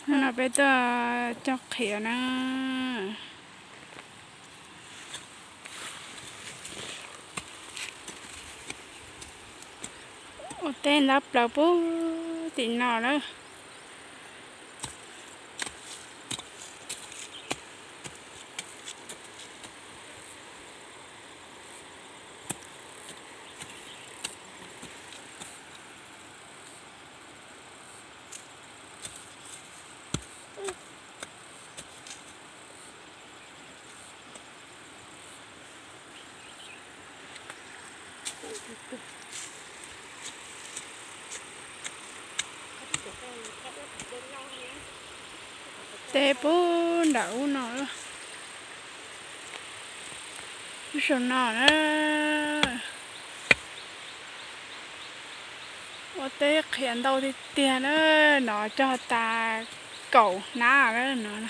Hnub no peb tuaj cog qhiav na. Ua teb ntab plaws puag tim no lawm. Teb puag nram ub no lawm. Lub saum no na. Ua teb qhiav ntau tiag tiag na, no cog tas kaum hnab lawm no na.